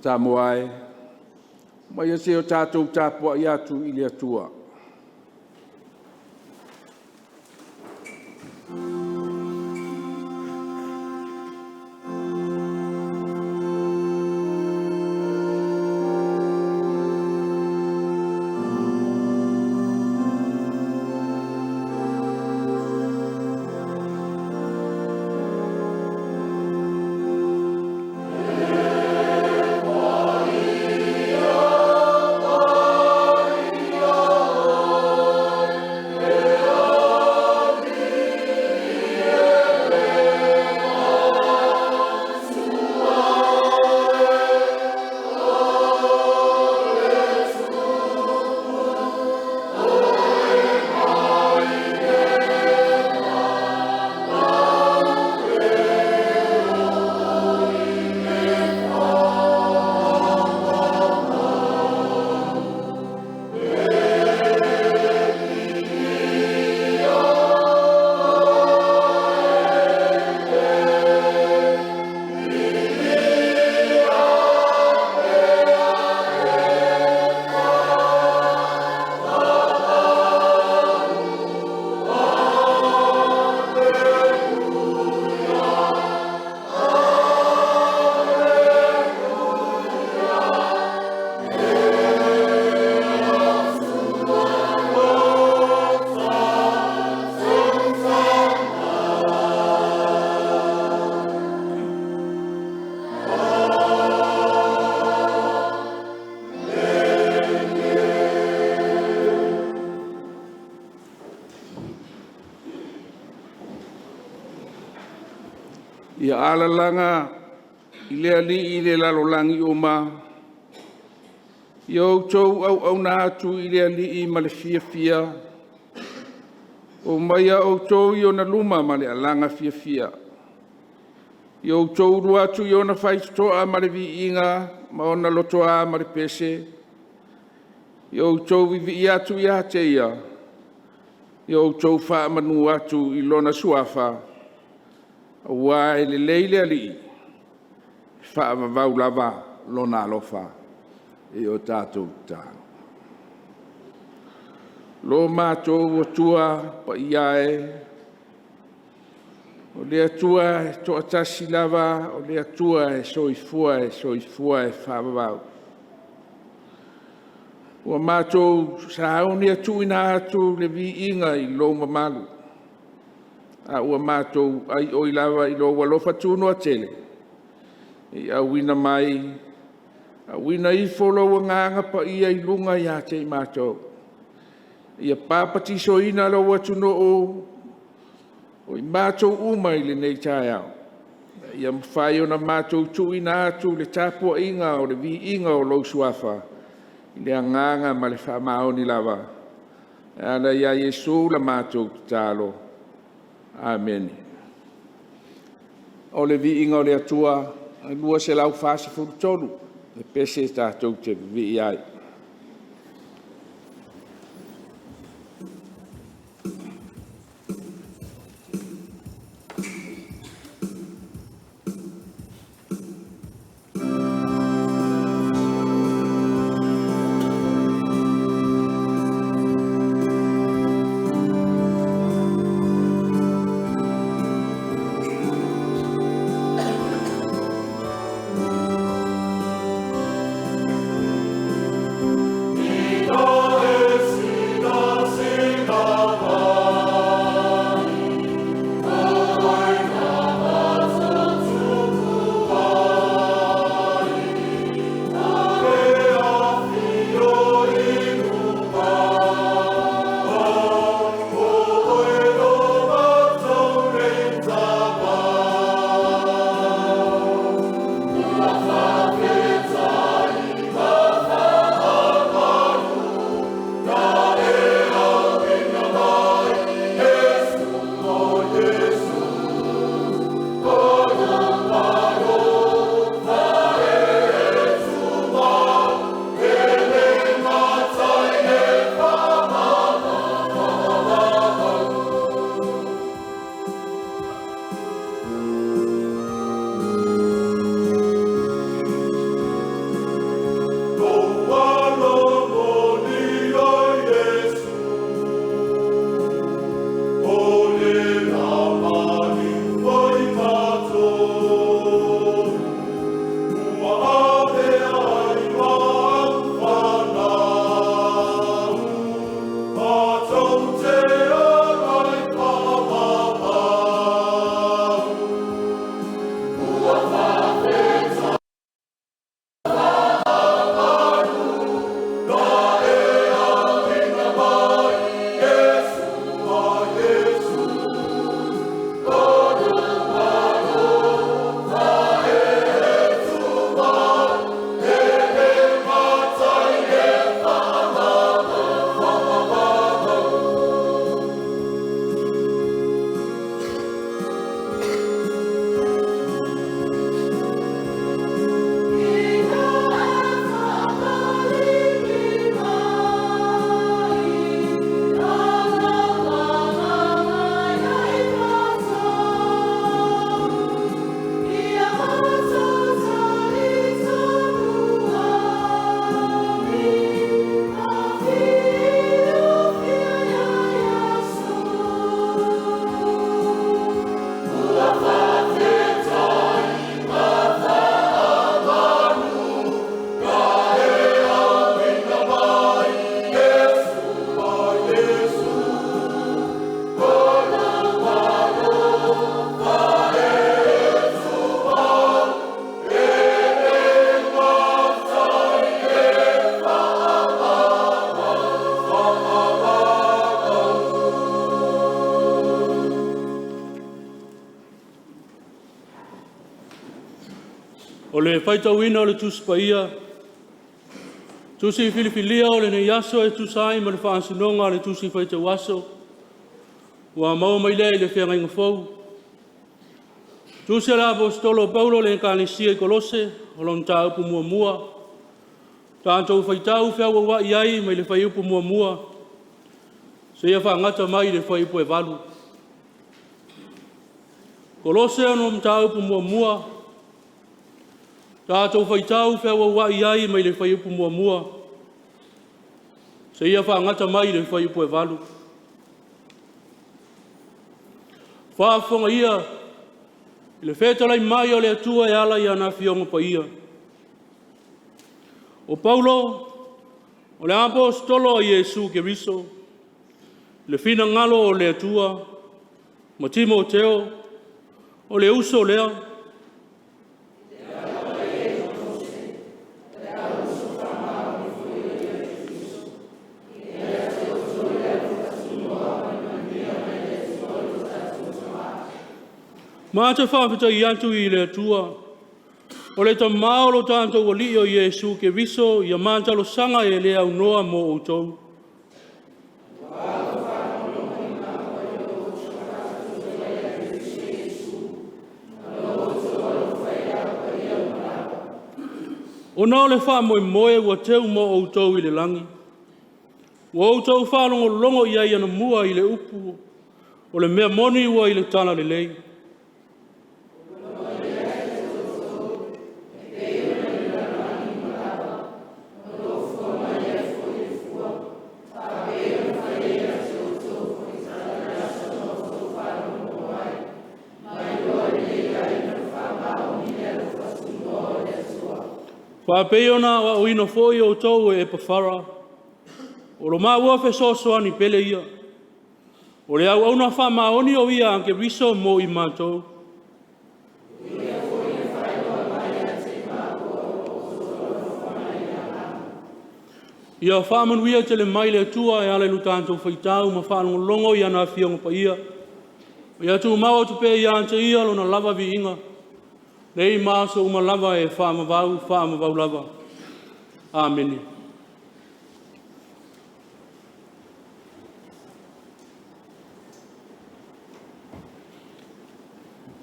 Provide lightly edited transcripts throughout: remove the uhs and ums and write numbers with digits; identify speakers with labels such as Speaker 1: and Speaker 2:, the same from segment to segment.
Speaker 1: Samoa e, omaia se i o tatou tapuai atu i le Atua.
Speaker 2: Le paia paia o le Alii e le Suafa o le Tupu o le
Speaker 1: Ia alalaga i le Alii le lalolagi uma. Ia outou auauna atu i le Alii ma le fiafia. Omaia outou i ona luma ma le alaga fiafia. Ia outou ulu atu i ona faitotoa ma le viiga ma ona lotoa ma le pese. Ia outou vivii atu ia te Ia. Ia outou faamanu atu i Lona Suafa, aua e lelei le Alii, e faavavau lava Lona alofa. E o tatou tatalo. Lo matou Atua paia e, o le Atua e toatasi lava, o le Atua e soifua e soifua e faavavau. Ua matou sauni e tuuina atu le viiga i lou mamalu, a ua matou aioi lava i lou alofa tunoa tele, ina ia auina mai, auina ifo lou Agaga Paia i luga ia te i matou, ina ia papatisoina lou atunuu o i matou uma i lenei taeao, ina ia mafai ona matou tuuina atu le tapuaiga o le viiga o lou Suafa i le agaga ma le faamaoni lava. E ala ia Iesu la matou tatalo. Amene. O le viiga o le Atua. 243 le pese tatou te vivii ai.
Speaker 3: O le faitauina o le Tusi Paia, Tusi filifilia o lenei aso e tusa ai ma le faasinoga a le Tusi Faitau Aso ua maua mai lea i le Feagaiga Fou. Tusi a le Aposetolo o Paulo i le Ekalesia i Kolose, o lona mataupu muamua, tatou faitau feauauai ai mai le fuaiupu 1 seia faagata mai i le fuaiupu 8. Kolose 1, tatou faitau feauauai ai mai le fuaiupu 1 seia faagata mai i le fuaiupu 8. Faafofoga ia i le fetalai mai o le Atua e ala i ana Afioga Paia. O Paulo, o le Aposetolo a Iesu Keriso i le finagalo o le Atua, ma Timoteo, o le uso lea, Ma te faafetai atu i le Atua, o le Tama o lo tatou Alii o Iesu Keriso i a ma talosaga e le aunoa mo outou. Ona o le faamoemoe ua teu mo outou i le lagi, ua outou faalogologo i ai anamua i le upu o le mea moni ua i le Talalelei. Faapei ona aoaoina foi outou e Epafara, o lo maua fesoasoani pele ia, o le auauna faamaoni o ia a Keriso mo i matou. Ia faamanuia tele mai le Atua e ala i lo tatou faitau ma faalogologo i ana Afioga Paia. Ia tumau atu pea ia te Ia Lona lava viiga, nei ma aso uma lava e faavavau, faavavau lava. Amene.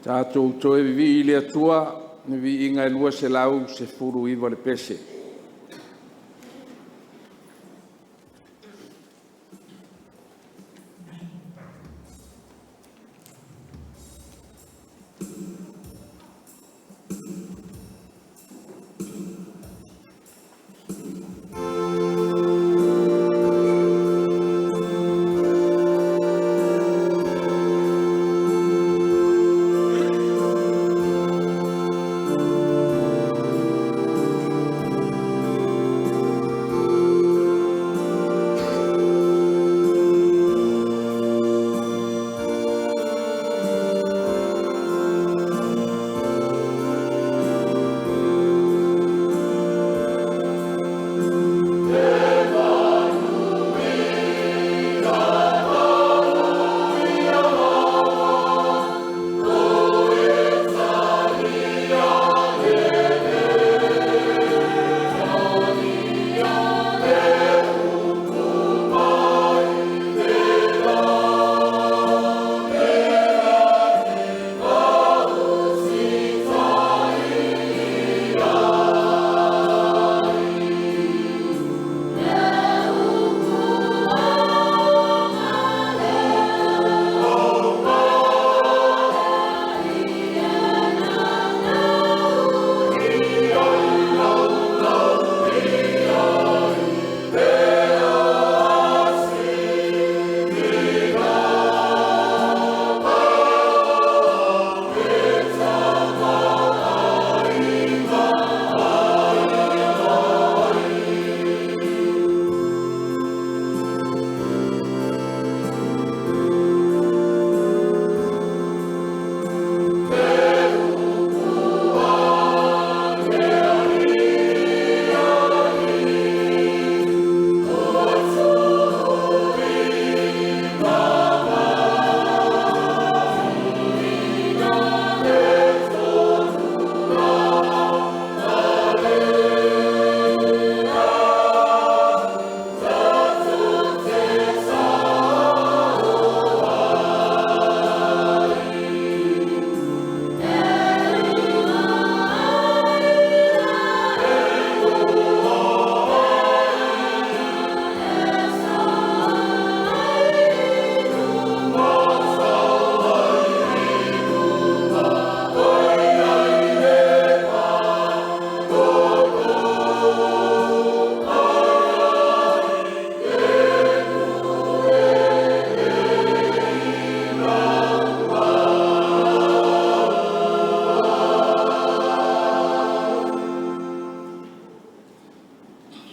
Speaker 1: Tatou toe vivii i le Atua i le viiga e 219 le pese.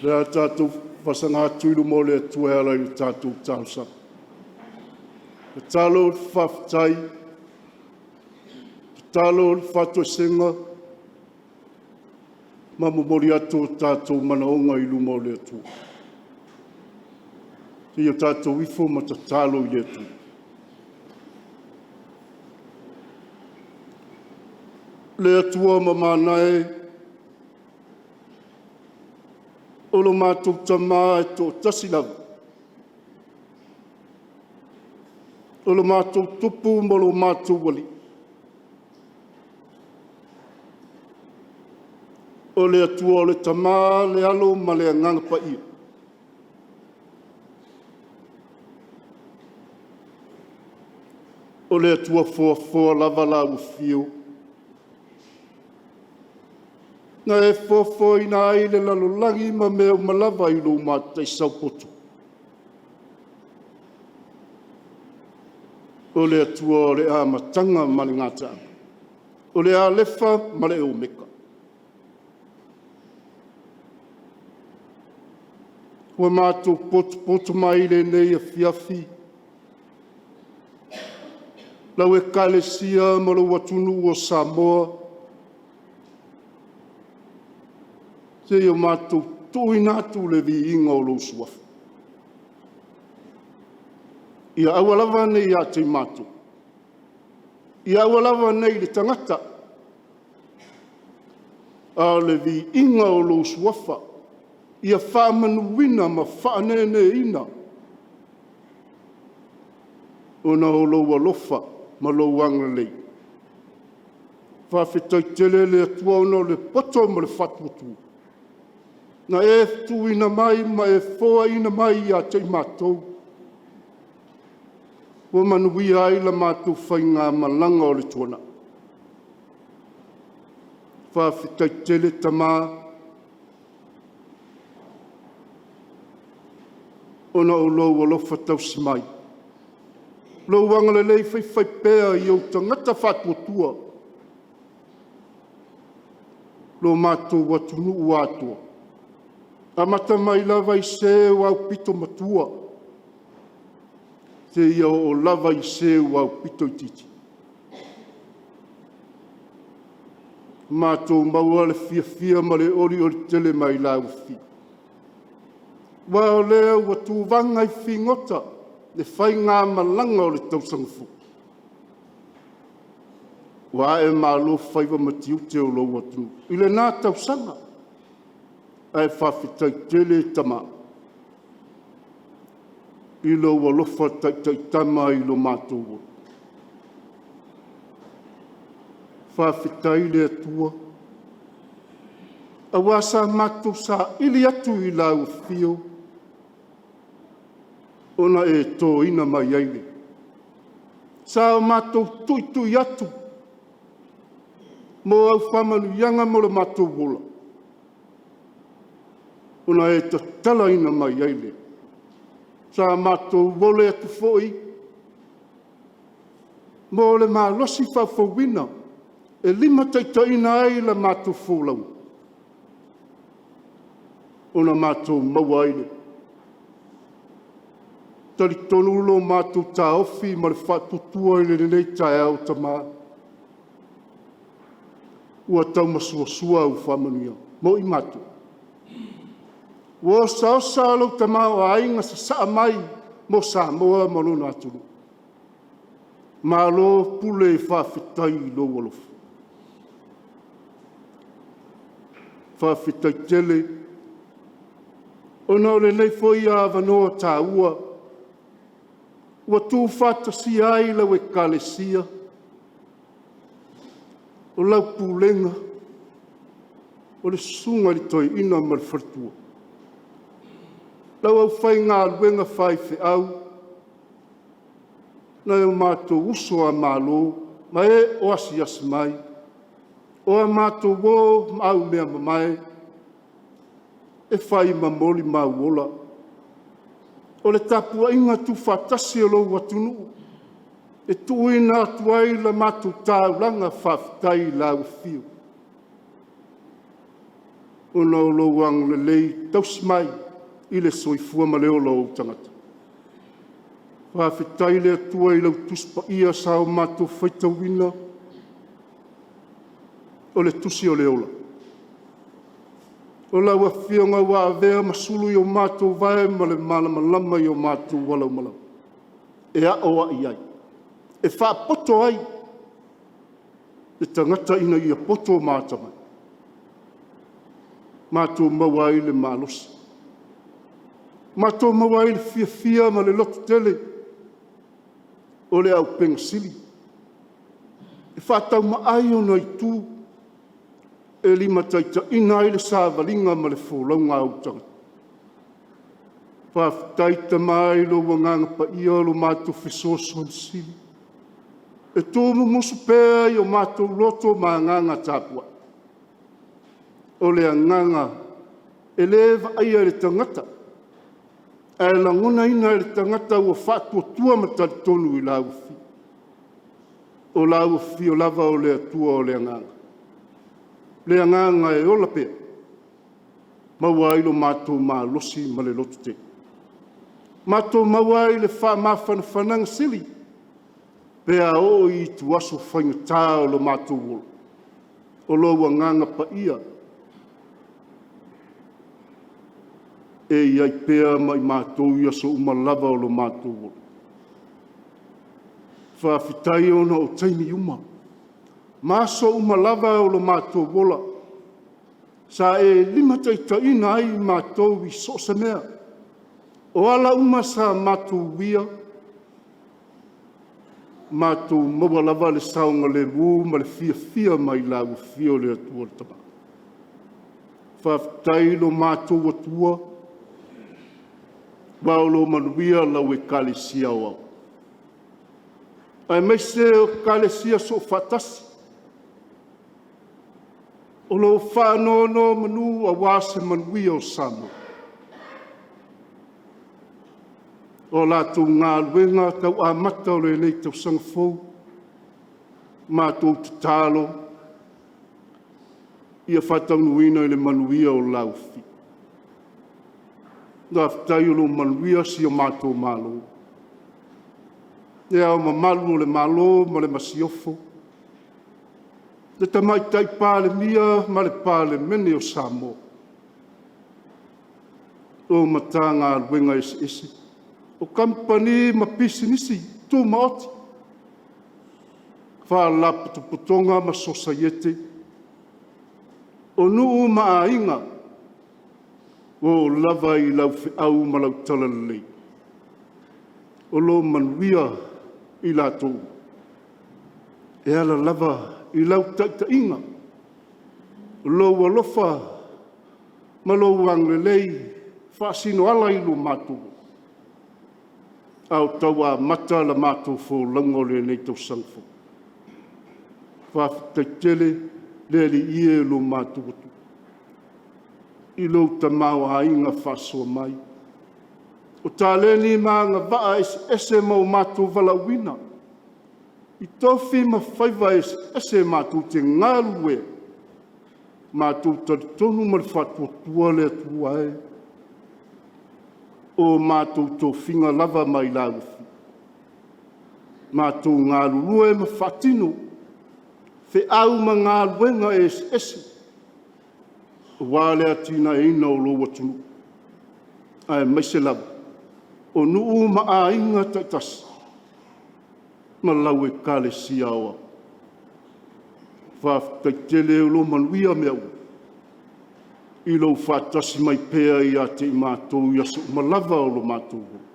Speaker 4: Le a tatou faasaga atu i luma o le Atua e ala i le tatou talosaga. Tatalo, faafetai, tatalo le faatoesega ma momoli atu o tatou manaoga i luma o le Atua. Se i o tatou ifo ma tatalo i le Atua. Le Atua mamana e, o lo matou Tama e toatasi lava, o lo matou Tupu ma lo matou Alii, o le Atua o le Tama, le Alo ma le Agaga Paia. O le Atua foafoa lava Lau Afio na e foafoaina ai le lalolagi ma mea uma lava i lou mataisau poto. O le Atua o le Amataga ma le Gataaga, o le Alefa ma le Omeka. Ua matou potopoto mai i lenei afiafi, lau Ekalesia ma lou atunuu o Samoa, se i o matou tuuina atu le viiga o lou Suafa. Ia aua lava ne i ia te i matou, ia aua lava ne i le tagata, a o le viiga o lou Suafa ia faamanuina ma faaneeneeina ona o lou alofa ma lou agalelei. Faafetai tele le Atua ona o le poto ma le faatuatua na e tuuina mai ma e foaiina mai ia te i matou ua manuia ai la matou faigamalaga o le tuanai. Faafetai tele Tama ona o lou alofa tausi mai, lou agalelei faifaipea i ou tagata faatuatua, lo matou atunuu atoa, amata mai lava i se ua aupito matua seia oo lava i se ua aupito itiiti. Matou maua le fiafia ma le olioli tele mai lau Afio, aua o lea ua tuvaga i figota le faigamalaga o le tausaga fou. Ua aemalo faiva ma tiute o lou atunuu i lena tausaga, ae faafetai tele Tama i lou alofa taitaitama i lo matou ola. Faafetai le Atua aua sa matou saili atu i lau Afio ona e toina mai ai le… Sa matou tuitui atu mo au faamanuiaga mo le matou ola, ona e tatalaina mai ai lea. Sa matou ole atu foi mo le malosi faafouina e limataitaiina ai la matou folauga, ona matou maua ai lea. E talitonu lo matou taofi ma le faatuatua i lenei taeao Tama, ua taumasoasoa au faamanuiaga mo i matou. Ua osaosa lou tamaoaiga sasaa mai mo Samoa ma lona atunuu. Malo pule faafetai i lou alofa. Faafetai tele ona o lenei foi avanoa taua ua tuufaatasia ai lau Ekalesia, o lau pulega, o le Susuga i le Toeaina ma le faletua, lau aufaigaluega faifeau, nai o matou uso a Malo ma e o asiasi mai, o a matou uo ma aumeamamae e fai ma molimau ola o le tapuaiga tuufaatasi a lou atunuu e tuuina atu ai le matou taulaga faafetai i lau Afio. ona o lou agalelei tausi mai i le soifua ma le ola o ou tagata. Faafetai i le Atua i lau Tusi Paia sa o matou faitauina, o le Tusi o le Ola. O lau Afioga ua avea ma sulu i o matou vae ma le malamalama i o matou alamalama e aoai ai, e faapoto ai le tagata ina ia poto ma atamai, matou maua ai le malosi, matou maua ai le fiafia ma le lototele o le auupega sili e faataumaai ona itu e limataitaiina ai le savaliga ma le folauga a ou tagata. Faafetai Tama i lou Agaga Paia o lo matou Fesoasoani Sili e tumumusu pea i o matou loto ma agaga tapuai. O le agaga e le vaaia e le tagata ae lagonaina e le tagata ua faatuatua ma talitonu i lau Afio. O lau Afio lava o le Atua o le Agaga, le Agaga e ola pea, maua ai lo matou malosi ma le lototele, matou maua ai le faamafanafanaga sili pe a oo i ituaso faigata o lo matou ola, o lou Agaga Paia e i ai pea ma i matou i aso uma lava o lo matou ola. Faafetai ona o taimi uma ma aso uma lava o lo matou ola sa e limataitaiina ai i matou i so o se mea. O ala uma sa matou uia, matou maua lava le saogalemu ma le fiafia mai lau Afio le Atua le Tama. Faafetai i lo matou Atua, aua o lo o manuia lau Ekalesia Aoao, aemaise o Ekalesia Soofaatasi o lo o faanonomanu aua se manuia o Samoa. O a latou galuega tau amata o lenei tausaga fou, matou tatalo ia faataunuuina i le manuia o lau Afio. Faafetai o lo o manuia si o matou Malo, Le Ao Mamalu o le Malo ma le Masiofo, le Tamaitai Palemia ma le Palemene o Samoa, o Matagaluega eseese, o Kamupani ma Pisinisi Tumaoti, Faalapotopotoga ma Sosaiete, o nuu ma aiga, ua oo lava i lau feau ma lau talalelei, o lo o manuia i latou e ala lava i lau taitaiga, lou alofa ma lou agalelei faasinoala i lo matou a o tau amata la matou folauga o lenei tausaga fou. Faafetai tele le Alii e i lo matou Atua i lou tamaoaiga faasoa mai. O taleni ma agavaa eseese ma o matou valaauina i tofi ma faiva eseese matou te galulue ai, matou te talitonu ma le faatuatua le Atua e, o matou tofiga lava mai lau Afioga, matou galulue ma faatino feau ma galuega eseese aua le atinaeina o lou atunuu, aemaise lava o nuu ma aiga taitasi ma lau Ekalesia Aoao. Faafetai tele o lo o manuia mea uma i lou faatasi mai pea ia te i matou i aso uma lava o lo matou ola.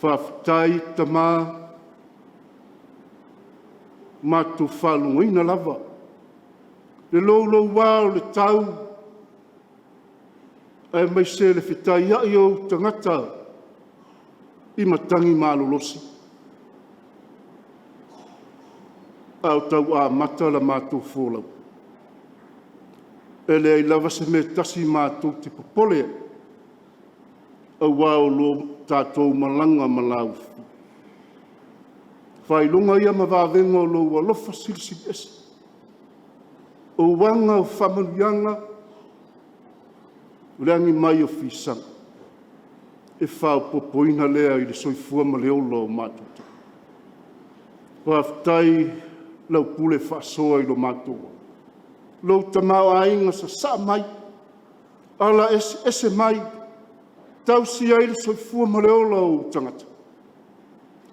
Speaker 4: Faafetai Tama, matou faalogoina lava le louloua o le tau aemaise le fetaiai o ou tagata i matagi malolosi a o tau amata la matou folauga. E leai lava se mea e tasi matou te popole ai, aua o lo o tatou malaga ma lau Afioga. O faailoga ia ma vavega o lou alofa silisili ese, o aga o faamanuiaga O le agi mai o fisaga, e faaopoopoina lea i le soifua ma le ola o matou tagata. Faafetai lau pule faasoa i lo matou ola, lou tamaoaiga sasaa mai, ala eseese mai, tausia ai le soifua ma le ola o ou tagata,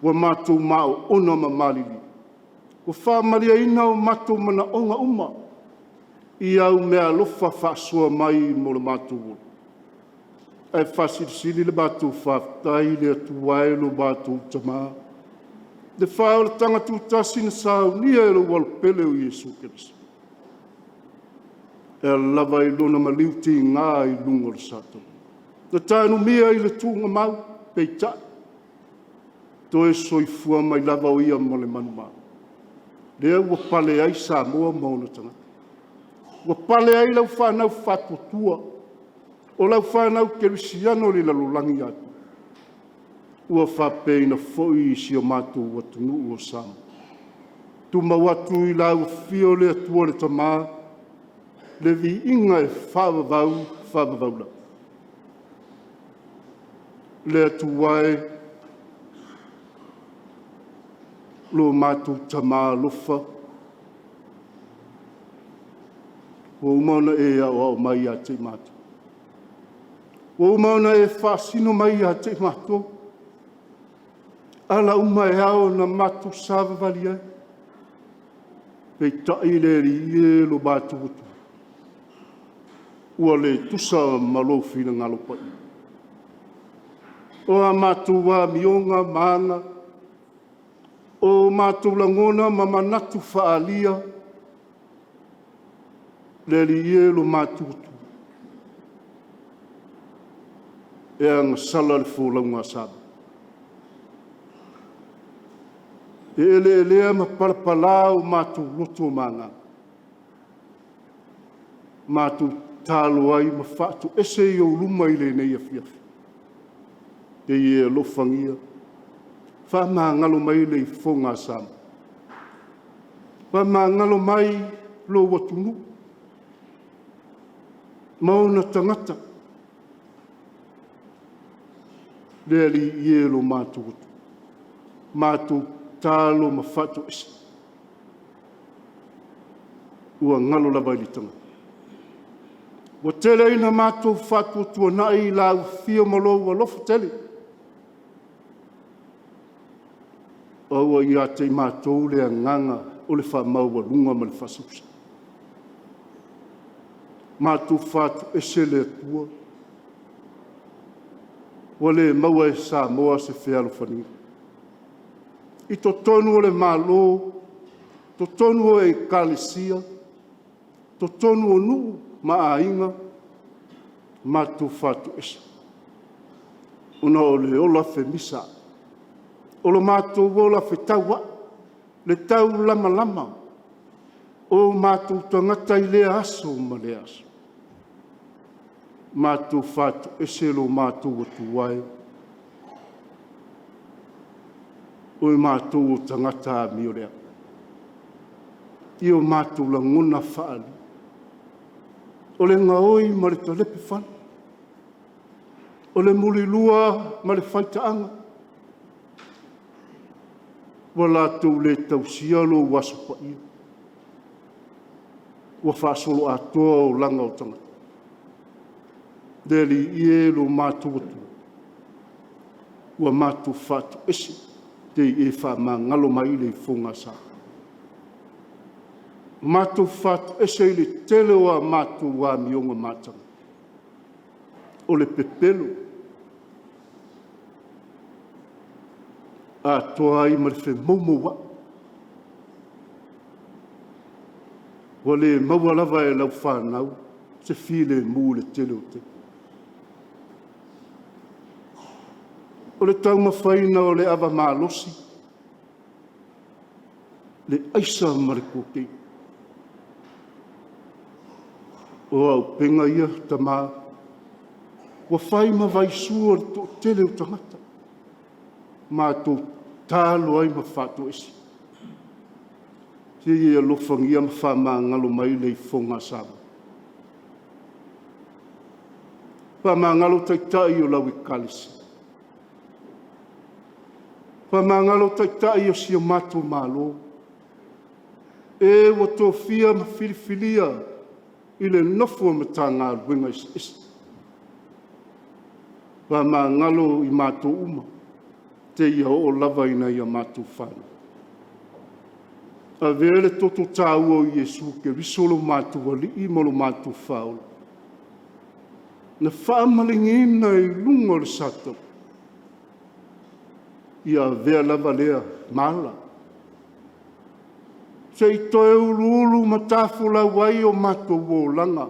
Speaker 4: ua matou maoona ma malilie, ua faamalieina o matou manaoga uma i au meaalofa faasoa mai mo lo matou ola. Ae faasilisili le matou faafetai i le Atua e lo matou Tama, i le faaolataga tutasi na saunia e lou Alopele o Iesu Keriso e ala lava i Lona maliu tiga i luga o le sataua, na tanumia i le tuugamau, peitai, toe soifua mai lava o Ia ma le manumalo, lea ua pale ai Samoa ma ona tagata, ua pale ai lau fanau faatuatua, o lau fanau kerisiano i le lalolagi atoa, ua faapeina foi si o matou atunuu o Samoa. Tumau atu i lau afio le Atua le Tama, le viiga e faavavau, faavavau lava. Le Atua e, lo matou Tama alofa, ua uma ona e aoao mai ia te i matou, ua uma ona e faasino mai ia te i matou ala uma e ao ona matou savavali ai. Peitai le Alii e, lo matou Atua, ua le tusa ma lou finagalo Paia. O a matou amioga ma aga, o matou lagona ma manatu faaalia, le Alii e, lo matou Atua, e agasala le folauga a Samoa. E eleelea ma palapala o matou loto ma agaga, matou tatalo ai ma faatoese i ou luma i lenei afiafi, se i e alofagia faamagalo mai le ifoga a Samoa, faamagalo mai lou atunuu ma ona tagata. Le Alii e, lo matou Atua, matou tatalo ma faatoese, ua galo lava i le tagata. Ua tele ina matou faatuatuanai i lau afio ma lou alofa tele, a ua ia te i matou le agaga o le faamaualuga ma le faasausau. Matou fatoese le Atua, ua le maua e Samoa se fealofaniga i totonu o le Malo, totonu o Ekalesia, totonu o nuu ma aiga, matou fatoese ona o le ola femisa, o lo matou ola fetauai, le taulamalama o matou tagata i lea aso ma lea aso. Matou fatoese lo matou Atua e, o matou o tagata amioleaga i o matou lagona faaalia, o le gaoi ma le talepe fala, o le mulilua ma le faitaaga, ua latou le tausia lou Aso Paia, ua faasoloatoa olaga o tagata. Le Alii e, lo matou Atua, ua matou fatoese, se i e faamagalo mai le ifoga a Samoa. Matou fatoese i le tele o a matou amioga matagofie, o le pepelo atoa ai ma le femoumouai. Ua le maua lava e lau fanau se filemu i le tele o taimi. O le taumafaina o le ava malosi, le aisa ma le kokeini. O auupega ia tama, ua fai ma vaisua o le toatele o tagata, matou tatalo ai ma faatoese, se i e alofagia ma faamagalo mai le ifoga a Samoa. Faamagalo Taitai o lau Ekalesia. Faamagalo Taitai o si o matou Malo, e ua tofia ma filifilia i le nofo a Matagaluega eseese. Faamagalo i matou uma seia oo lava ina ia matou fanau. Avea le toto taua o Iesu Keriso lo matou Alii ma lo matou Faaola, na faamalieina i luga o le sataua, ia avea lava lea ma ala se i toe uluulu matafolau ai o matou olaga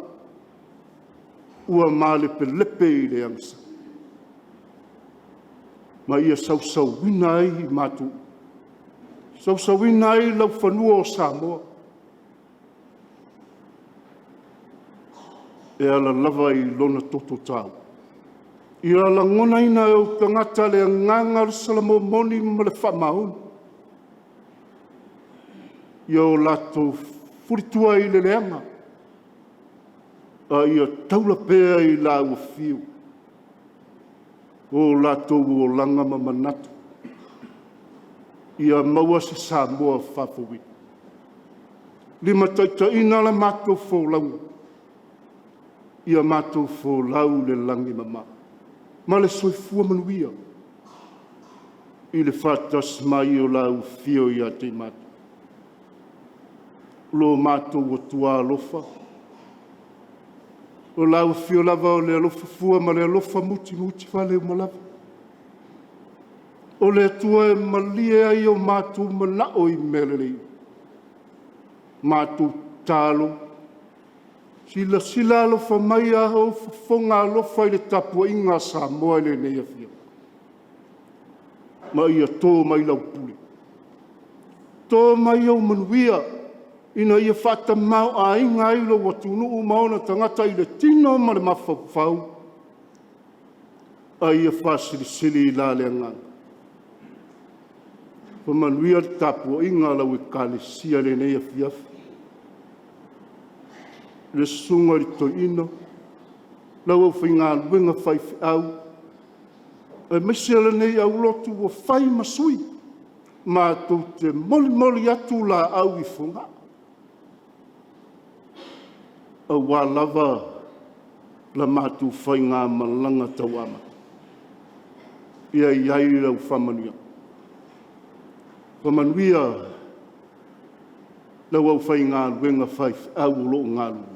Speaker 4: ua malepelepe i le agasala, ma ia sausuina ai i matou, sausuina ai laufanua o Samoa e ala lava i Lona toto taua. Ia lagonaina e ou tagata le agaga o le salamo moni ma le faamaoni, ia o latou fulitua i le leaga, a ia taula pea i lau afio o latou olaga ma manatu, ia maua se Samoa faafouina. Limataitaiina la matou folauga, ia matou folau i le lagi e mama ma le soifua manuia i le faatasi mai o lau Afio ia te i matou. Lo matou Atua alofa, o lau Afio lava o le alofa fua ma le alofa mutimutivale uma lava. O le Atua e malie ai o matou manao i mea lelei. Matou tatalo, silasila alofa mai a o ou fofoga alofa i le tapuaiga a Samoa i lenei afiafi, ma ia to mai lau pule, to mai ou manuia ina ia faatamaoaiga ai lou atunuu ma ona tagata i le tino ma le mafaufau, a ia faasilisili la le agaga. Faamanuia le tapuaiga a lau Ekalesia i lenei afiafi, i le susuga i le toeaina, lau aufaigaluega faifeau, aemaise lenei aulotu ua fai ma sui matou te molimoli atu laau i Fogaa, aua lava la matou faigamalaga tauamata. Ia i ai lau faamanuiaga. Faamanuia lau aufaigaluega faifeau o lo o galulue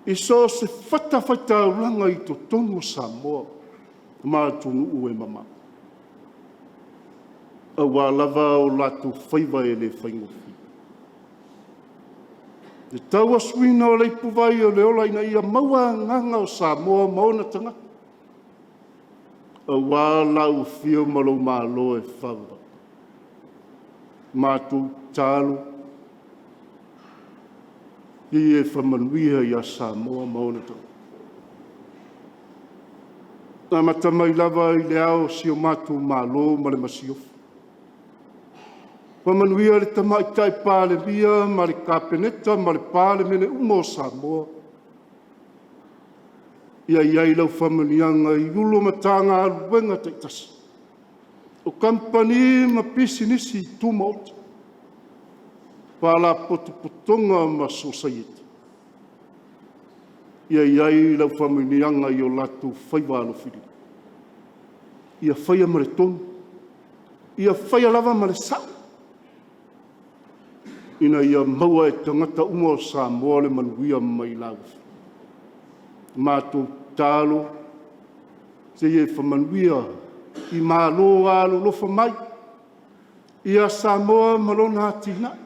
Speaker 4: i so o se fatafaitaulaga i totonu o Samoa ma atunuu e mamao, aua lava o latou faiva e le faigofie. Le tauasuina o le ipuvai o le ola ina ia maua agaga o Samoa ma ona tagata, aua lau afio ma lou malo e faavavau. Matou tatalo, ia e faamanuia ia Samoa ma ona tagata. Amata mai lava i Le Ao o si o matou Malo ma le Masiofo, faamanuia le Tamaitai Palemia ma le Kapeneta ma le Palemene uma o Samoa. Ia i ai lau faamanuiaga i Ofisa Sili o Pulega o Matagaluega taitasi, o Kamupani ma Pisinisi Tumaoti, Faalapotopotoga ma Sosaiete. Ia i ai lau faamanuiaga i o latou faiva alofilima. Ia faia ma le tonu, ia faia lava ma le sao, ina ia maua e tagata uma o Samoa le manuia mai lau Afioga. Matou tatalo, se i e faamanuia i Malo alolofa mai ia Samoa ma lona atinae.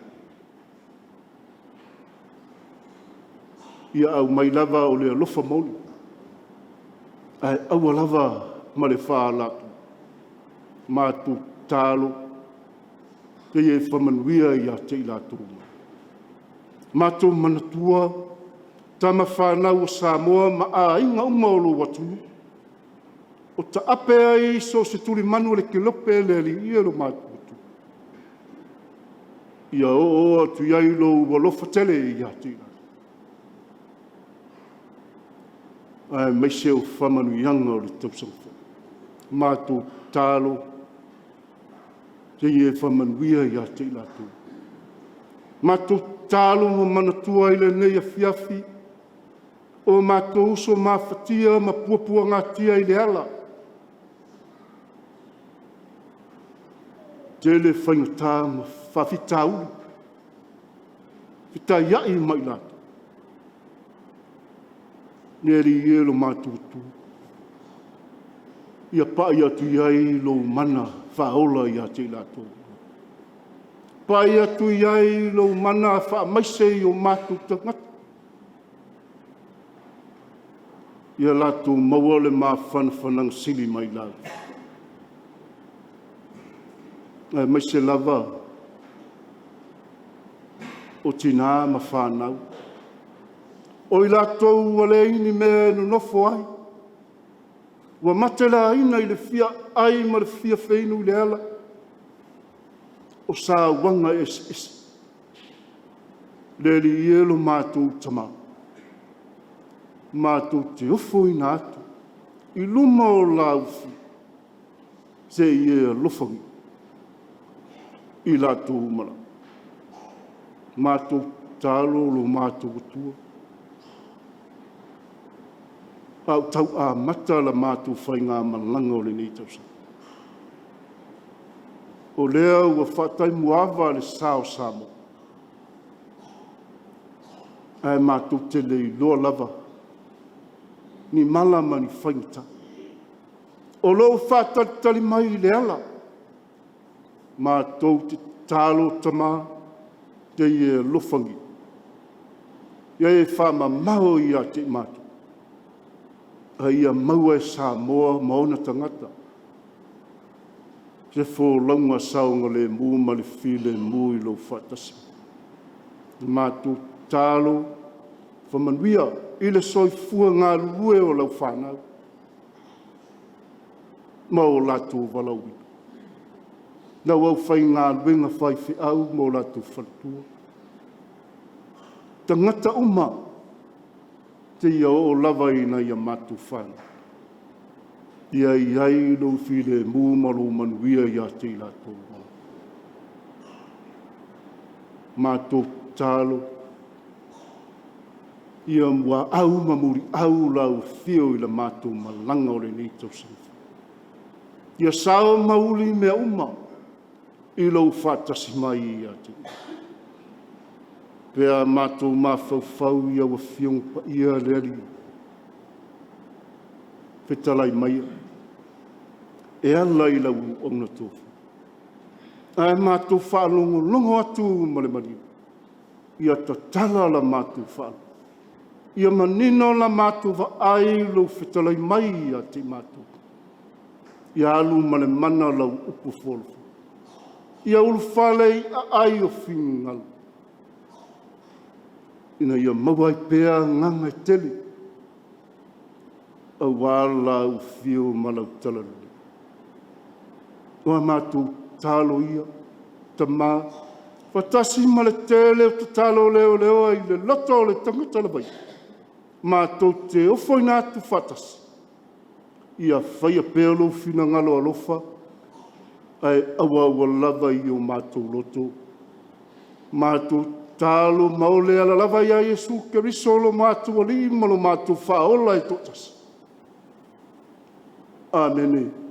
Speaker 4: Ia aumai lava o le alofa moni, ae aua lava ma le faaalatua. Matou tatalo, se i e faamanuia ia te i latou uma. Matou manatua tama fanau a Samoa ma aiga uma o lou atunuu o taape ai so o se tulimanu o le kelope le Alii e lo matou Atua, ia oooo atu i ai lou alofa tele ia te i latou. Aemaise o faamanuiaga o le tausaga fou. Matou tatalo, se i e faamanuia ia te i latou. Matou tatalo ma manatua i lenei afiafi o matou uso mafatia ma puapuagatia i le ala, tele faigata ma faafitauli, fetaiai ma i latou. Le Alii e, lo matou Atua, ia pai atu i ai lou mana faaola ia te i latou. Pai atu i ai lou mana faamaise i o matou tagata, ia latou maua le mafanafanaga sili mai lagi, aemaise lava o tina ma fanau, o i latou ua leai ni mea e nonofo ai, ua matelaina i le fia ai ma le fia feinu i le ala o sauaga eseese. Le Alii e, lo matou Tama, matou te ofoina atu i luma o lau Afio, se i e alofagia i latou uma lava. Matou tatalo lo matou Atua, a o tau amata la matou faigamalaga o lenei tausaga. O lea ua faataimuava le sa o Samoa, ae matou te le iloa lava ni mala ma ni faigata o lo o faatalitali mai i le ala. Matou te tatalo Tama, se i e alofagia, ia e faamamao ia te i matou, a ia maua e Samoa ma ona tagata se folauga saogalemu ma le filemu i lou faatasi. Matou tatalo, faamanuia i le soifua galulue o lau fanau ma o latou valaauina, lau aufaigaluega faifeau ma o latou faletua, tagata uma seia oo lava i nai a matou fanau. Ia i ai lou filemu ma lou manuia ia te i latou uma. Matou tatalo, ia muaau ma muliau lau afio i la matou malaga o lenei tausaga fou. Ia sao ma uli mea uma i lou faatasi mai ia te i. Pe a matou mafaufau i au Afioga Paia le Alii, fetalai maia e ala i lau auauna tofi, ae matou faalogologo atu ma le manino, ia tatala la matou faalogo, ia manino la matou vaai i lou fetalai mai ia te i matou. Ia alu ma le mana lau upu fualafuala, ia ulufale i aai o finagalo ina ia maua ai pea agaga e tele aua lau afio ma lau talalelei. O a matou tatalo ia, Tama, faatasi ma le tele o tatalo leleoa i le loto o le tagata lava ia, matou te ofoina atu faatasi, ia faia pea lou finagalo alofa ae auaua lava i o matou loto. Matou tatalo ma o le ala lava ia Iesu Keriso lo matou Alii ma lo matou Faaola e toatasi. Amene.
Speaker 1: O le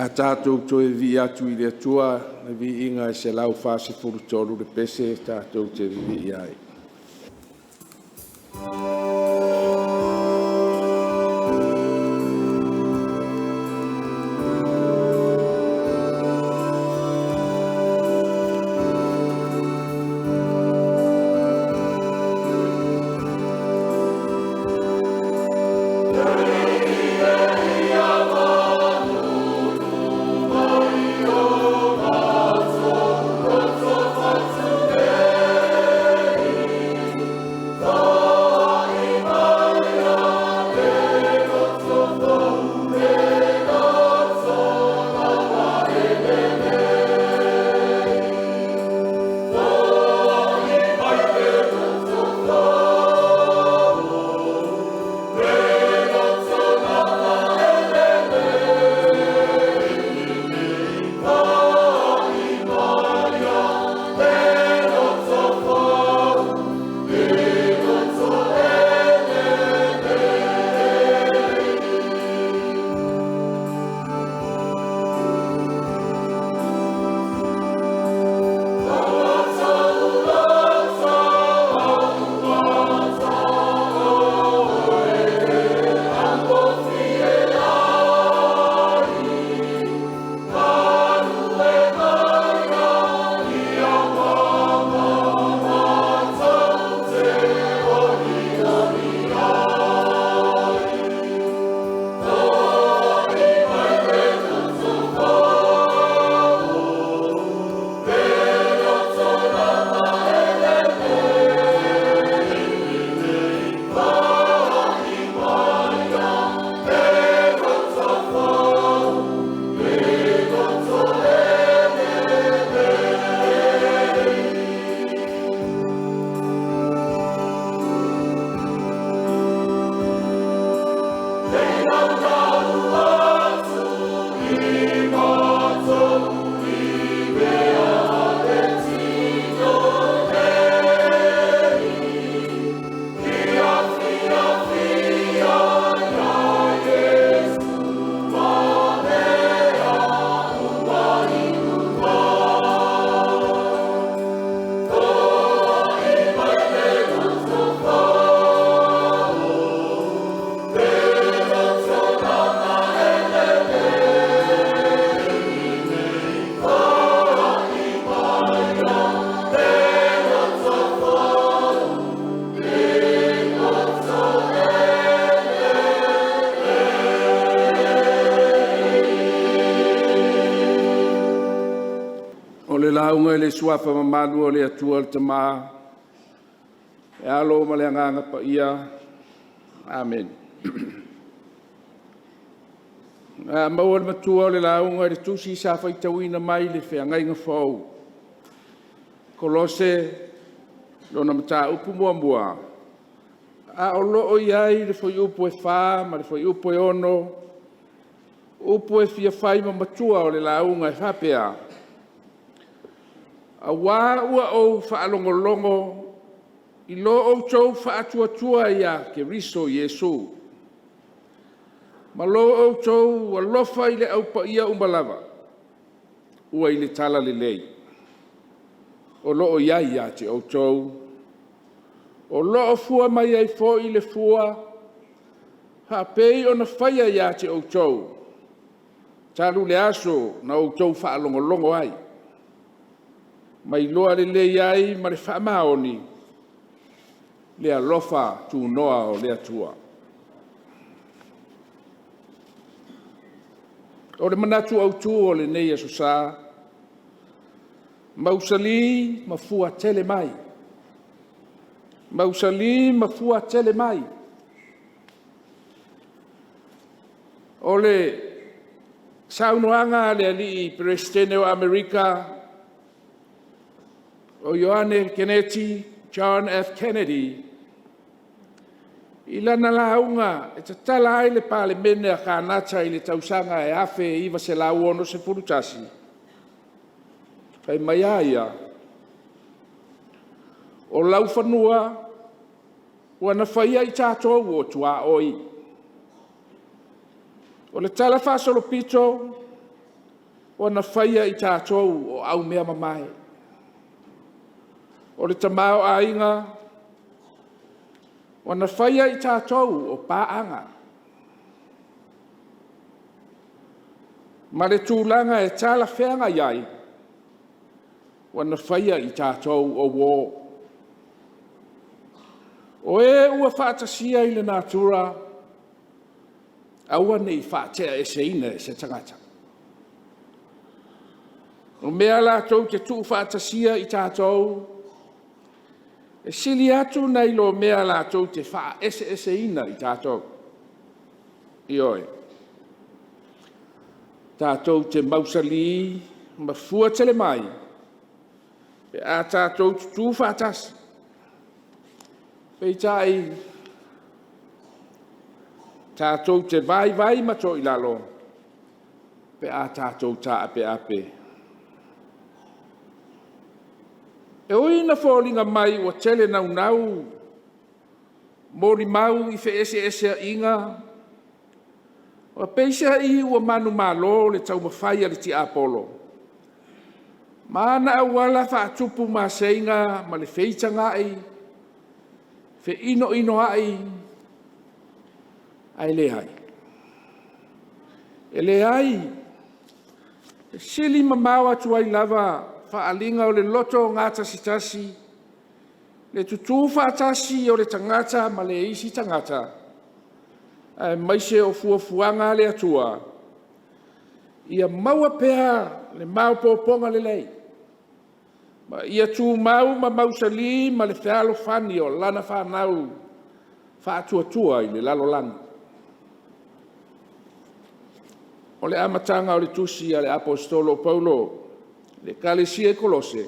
Speaker 1: a tatou toe vivii atu i le Atua i le viiga e 143 le pese tatou te vivii ai. O le lauga i le Suafa mamalu o le Atua le Tama, le Alo ma le Agaga Paia. Amene. O le a maua le matua o le lauga i le Tusi sa faitauina mai le Feagaiga Fou, Kolose lona mataupu muamua, a o lo o i ai le fuaiupu 4 ma le fuaiupu 6, upu e fia fai ma matua o le lauga e faapea; “Aua ua ou faalogologo i lo outou faatuatua ia Keriso Iesu, ma lo outou alofa i le au paia uma lava ua i le talalelei o lo o i ai ia te outou, o lo o fua mai ai foi le fua faapei ona faia ia te outou talu le aso na outou faalogologo ai ma iloa lelei ai ma le faamaoni le alofa tunoa o le Atua.” O le manatu autu o lenei Aso Sa, mausali ma fuatele mai, mausali ma fuatele mai. O le saunoaga a le alii Peresetene o Amerika o Ioane Keneti John F. Kennedy i lana lauga e tatala ai le Palemene a Kanata i le tausaga 1961, fai mai a ia, “O laufanua ua na faia i tatou o tuaoi, o le talafaasolopito ua na faia i tatou o aumeamamae. O le tamaoaiga ua na faia i tatou o paaga ma le tulaga e talafeagai ai, ua na faia i tatou o uo. O e ua faatasia i le natura, aua ne i faateaeseina e se tagata. O mea latou te tuufaatasia i tatou, e sili atu nai lo mea latou te faaeseeseina i tatou. Ioe, tatou te mausali ma fuatele mai pe a tatou tutu faatasi. Peitai, tatou te vaivai ma toilalo pe a tatou taapeape. E ui ina foliga mai ua tele naunau molimau i feeseeseaiga, peiseai ua manumalo le taumafai a le tiapolo ma ana auala faatupu maseiga ma le feitagai feinoinoai, ae leai. E leai, e sili mamao atu ai lava faaaliga o le loto gatasitasi, le tutu faatasi o le tagata ma le isi tagata, aemaise o fuafuaga a le Atua, ia maua pea le maopoopoga lelei, ma ia tumau ma mausali ma le fealofani o lana fanau faatuatua i le lalolagi. O le amataga o le tusi a le Aposetolo o Paulo i le Ekalesia i Kolose,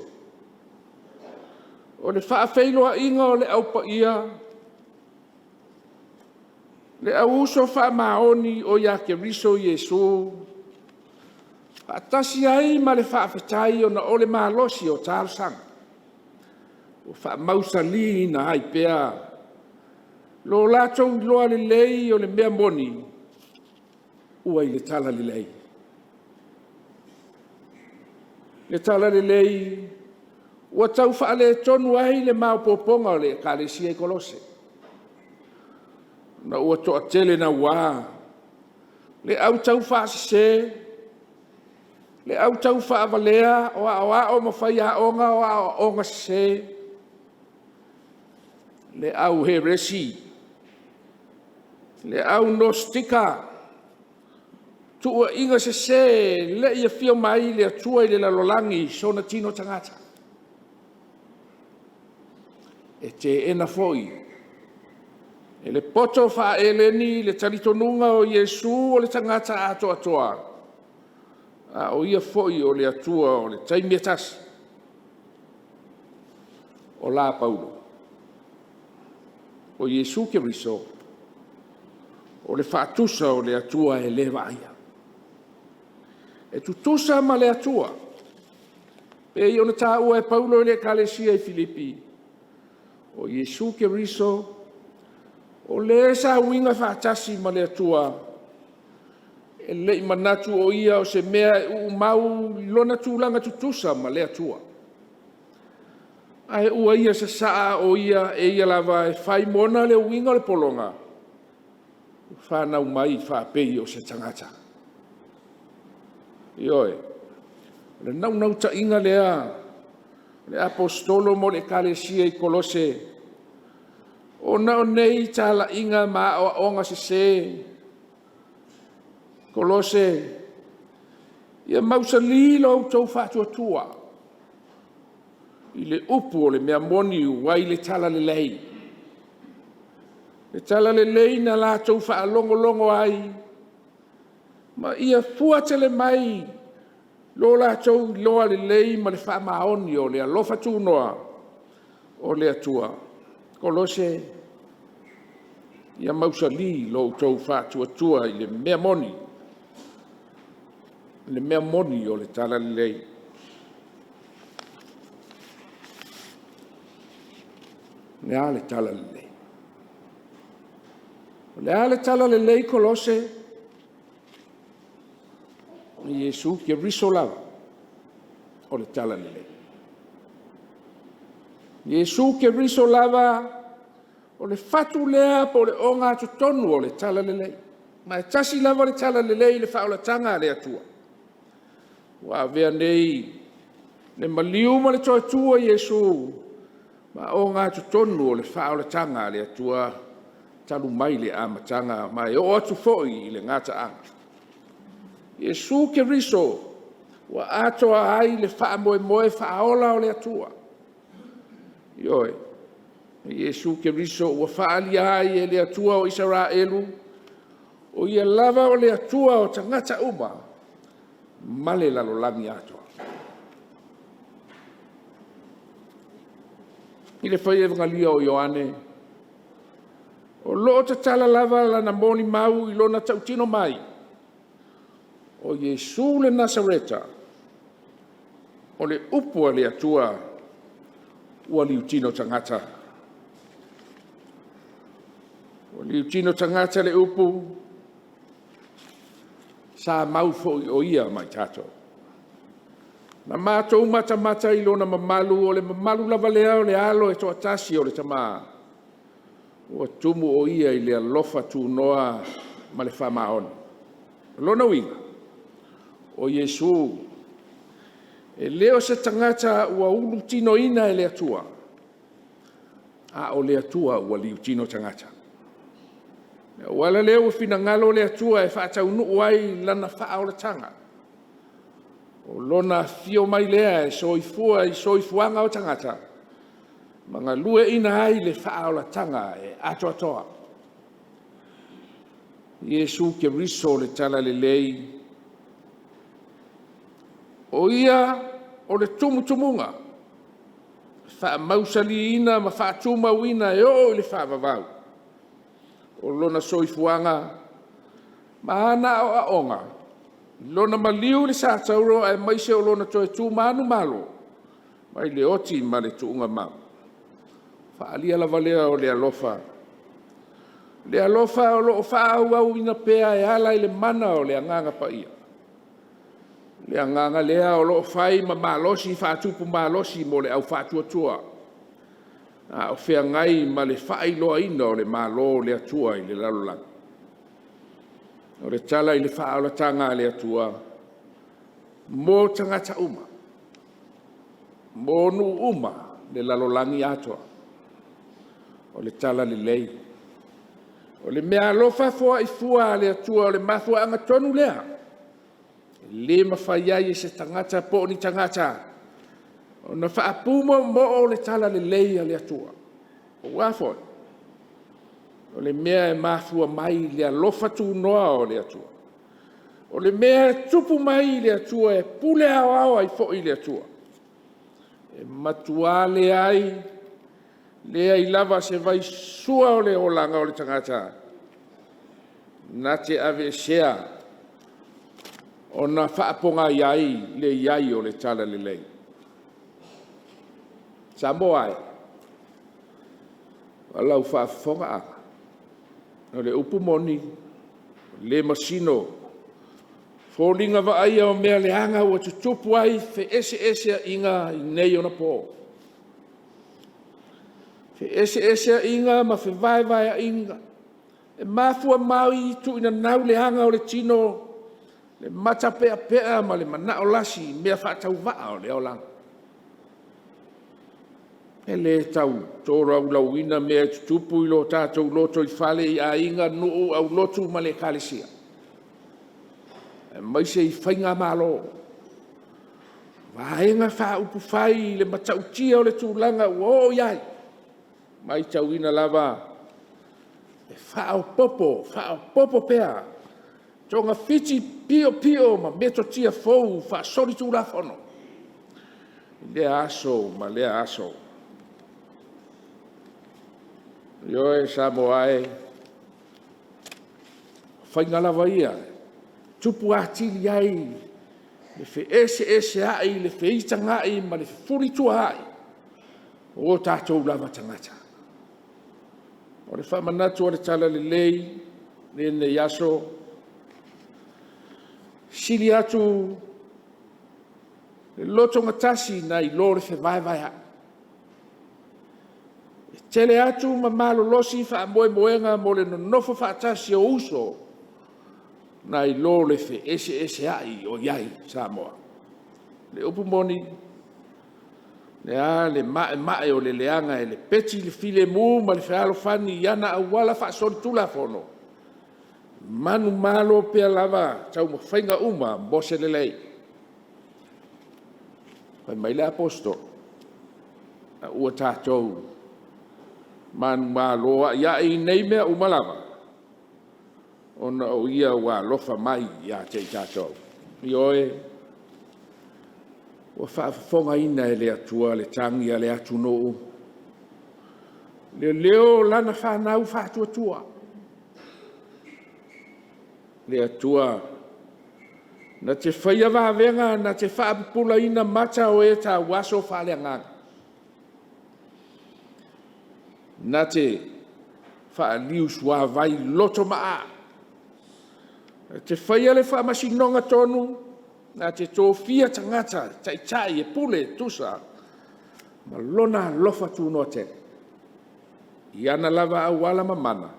Speaker 1: o le faafeiloaiga o le Au Paia. Le au uso faamaoni o ia Keriso Iesu, faatasi ai ma le faafetai ona o le malosi o talosaga, ua faamausaliina ai pea lo latou iloa lelei o le mea moni ua i le Talalelei. Le Talalelei ua tau faaletonu ai le maopoopoga o le Ekalesia i Kolose, ona ua toatele naua le au taufaasese, le au taufaavalea o aoao ma faiaoga o aoaoga sese, le au heresy, le au Gnostika, tuuaiga sese e le i afio mai le Atua i le lalolagi i sona tino tagata. E teena foi e le poto faa-Eleni le talitonuga o Iesu o le tagata atoatoa, a o Ia foi o le Atua o le taimi e tasi. O la Paulo? O Iesu Keriso o le faatusa o le Atua e le vaaia, e tutusa ma le Atua, e pei ona taua e Paulo i le Ekalesia i Filipi, o Iesu Keriso o Le sa uiga faatasi ma le Atua, e le i manatu o Ia o se mea e uu mau i lona tulaga tutusa ma le Atua, ae ua Ia sasaa o Ia e Ia lava e fai mo ona le uiga o le pologa, ua fanau mai faapei o se tagata. Ioe. O le naunautaiga lea o le Aposetolo mo le Ekalesia i Kolose, ona o nei talaiga ma aoaoga sese, Kolose, ia mausali lo outou faatuatua i le upu o le mea moni ua i le talalelei. Le talalelei na latou faalogologo ai ma ia fua tele mai lo latou iloa lelei ma le faamaoni o le alofa tunoa o le Atua. Kolose, ia mausali lo outou faatuatua i le mea moni, le mea moni o le talalelei. O le a le talalelei? O le a le talalelei Kolose? O Iesu Keriso lava o le talalelei. O Iesu Keriso lava o le fatu lea po o le ogatotonu o le talalelei. Ma e tasi lava le talalelei i le faaolataga a le Atua, ua avea nei le maliu ma le toe tu o Iesu ma ogatotonu o le faaolataga a le Atua talu mai le amataga ma e oo atu foi i le gataaga. O Iesu Keriso ua atoa ai le faamoemoe faaola o le Atua. Ioe, o Iesu Keriso ua faaalia ai e le Atua o Isaraelu, o Ia lava o le Atua o tagata uma ma le lalolagi atoa. I le faiga o Ioane, o lo o tatala lava lana molimau i lona tautino mai, o Iesu le Nasareta, o le upu a le Atua ua liutino tagata. Ua liutino tagata le upu, sa mau foi o Ia ma i tatou. Na matou matamata i lona mamalu, o le mamalu lava lea o le Alo e toatasi o le Tama, ua tumu o Ia i le alofa tunoa ma le faamaoni. O lona uiga, o Iesu, e le o se tagata ua ulutinoina e le Atua, a o le Atua ua liutino tagata. O le auala lea ua finagalo le Atua e faataunuu ai lana faaolataga, o Lona afio mai lea e soifua i soifuaga o tagata ma galueaiina ai le faaolataga e atoatoa. O Iesu Keriso o le Talalelei, o Ia o le tumutumuga e faamausaliina ma faatumauina e oo i le faavavau. o Lona soifuaga ma ana aoaoga, Lona maliu i le satauro aemaise o Lona toe tu manumalo mai le oti ma le tuugamau. Faaalia lava lea o le alofa, le alofa o lo o faaauauina pea e ala i le mana o le Agaga Paia, le Agaga lea o lo o fai ma malosi faatupu malosi mo le au faatuatua, a o feagai ma le faailoaina o le Malo o le Atua i le lalolagi. O le tala i le faaolataga a le Atua mo tagata uma, mo nuu uma, le lalolagi atoa. O le Talalelei. O le meaalofa foai fua a le Atua o le mafuaaga tonu lea e le mafai ai e se tagata po o ni tagata ona faapumoomoo le Talalelei a le Atua. Aua foi o le mea e mafua mai i le alofa tunoa o le Atua. O le mea e tupu mai i le Atua e pule aoao ai foi le Atua. E matua leai, leai lava se vaisua o le olaga o le tagata na te aveesea ona faapogai ai le i ai o le Talalelei. Samoa e, o lau faafofogaaga, o le upu moni, e le masino foliga vaaia o mea leaga ua tutupu ai feeseeseaiga i nei ona po. Feeseeseaiga ma fevaevaeaiga e mafua mai i tuuinanau leaga o le tino, le matapeapea ma le manao lasi i mea faatauvaa o le olaga. E le tau tolaulauina mea e tutupu i lo tatou lotoifale i aiga, nuu, aulotu ma le Ekalesia, aemaise i faigamalo, Vaega Faaupufai i le matautia o le tulaga ua oo i ai. E matauina lava e faaopoopo, faaopoopo pea togafiti piopio ma metotia fou faasolitulafono i lea aso ma lea aso. Ioe Samoa e, o faiga lava ia e tupu atili ai le feeseeseai, le feitagai ma le fefulituaai o tatou lava tagata. O le faamanatu o le Talalelei i lenei aso, e sili atu le lotogatasi nai lo le fevaevaeai. E tele atu ma malolosi faamoemoega mo le nonofo faatasi o uso nai lo le feeseeseai o i ai Samoa. O le upu moni, o le a le maemae o le leaga e lepeti le filemu ma le fealofani i ana auala faasolitulafono, e manumalo pea lava taumafaiga uma mo se lelei. Fai mai le Aposetolo, ina ua tatou manumalo a'ia'i i nei mea uma lava, ona o Ia ua alofa mai ia te i tatou. Ioe, ua faafofogaina e le Atua le tagi a le atunuu, le leo o lana fanau faatuatua. Le Atua na te faia vavega, na te faapupulaina mata o e tauaso faaleagaga, na te faaliusuavai lotomaa, na te faia le faamasinoga tonu, na te tofia tagata e taitai e pule e tusa ma Lona alofa tunoa tele, i ana lava auala ma mana,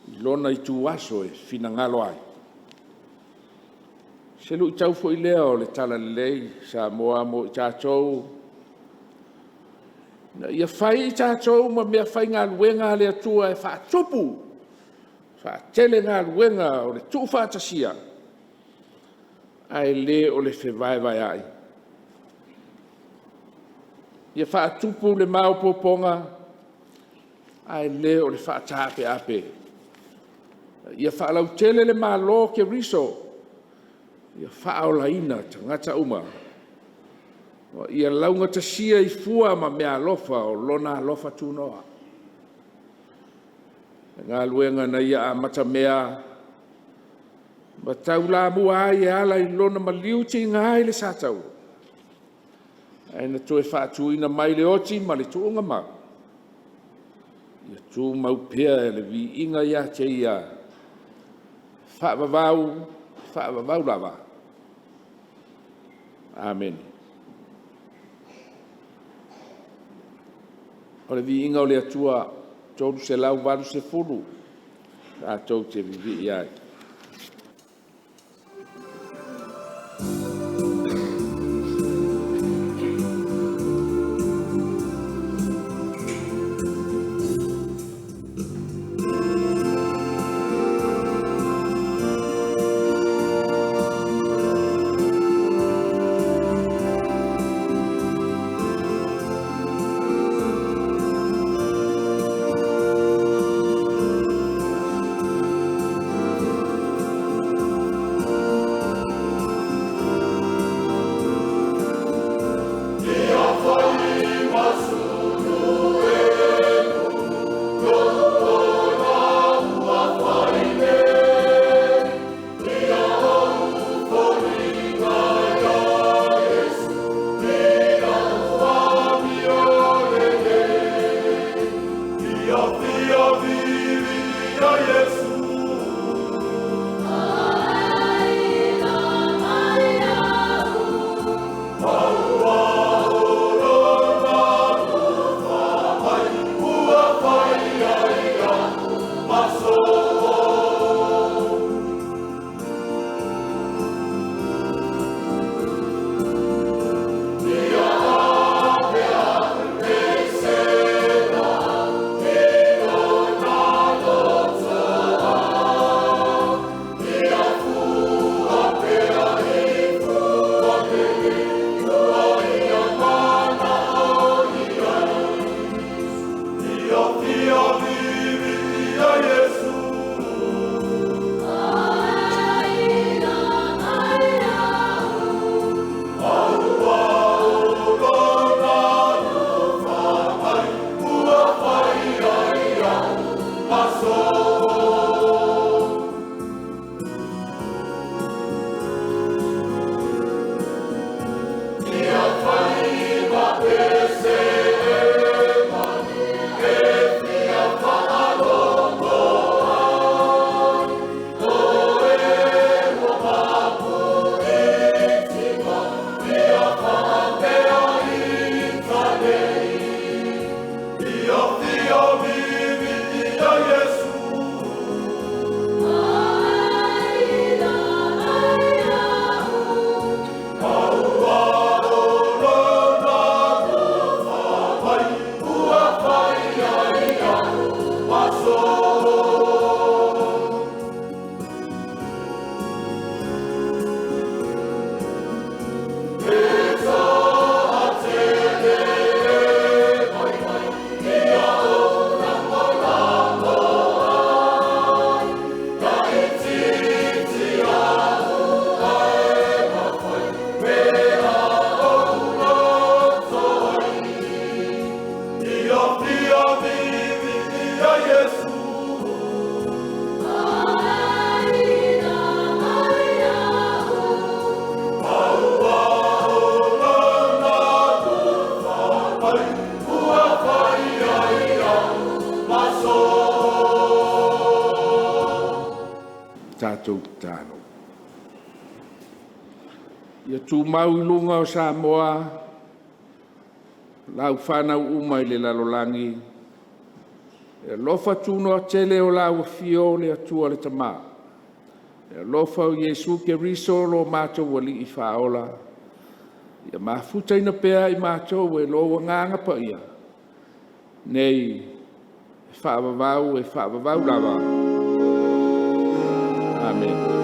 Speaker 1: i lona ituaso e finagalo ai. O se luitau foi lea o le Talalelei Samoa mo i tatou, ina ia fai i tatou ma meafaigaluega a le Atua e faatupu, faatele galuega o le tuufaatasia, ae le o le fevaevaeai. Ia faatupu le maopoopoga ae le o le faataapeape. Ia faalautele le Malo o Keriso, ia faaolaina tagata uma, ma ia laugatasia i fua ma meaalofa o Lona alofa tunoa. le galuega na Ia amatamea ma taulamua ai e ala i Lona maliu tiga ai le satauro, ae na toe faatuina mai le oti ma le tuugamau, ia tumau pea le viiga ia te Ia, e faavavau, faavavau lava. Amene. O le viiga o le Atua e 380 tatou te vivii ai. Tatou tatalo. Ia tumau i luga o Samoa lau fanau uma i le lalolagi le alofa tunoa tele o lau Afio le Atua le Tama, le alofa o Iesu Keriso lo matou Alii Faaola, ia mafutaina pea i matou e lou Agaga Paia, nei e faavavau e faavavau lava. Amene.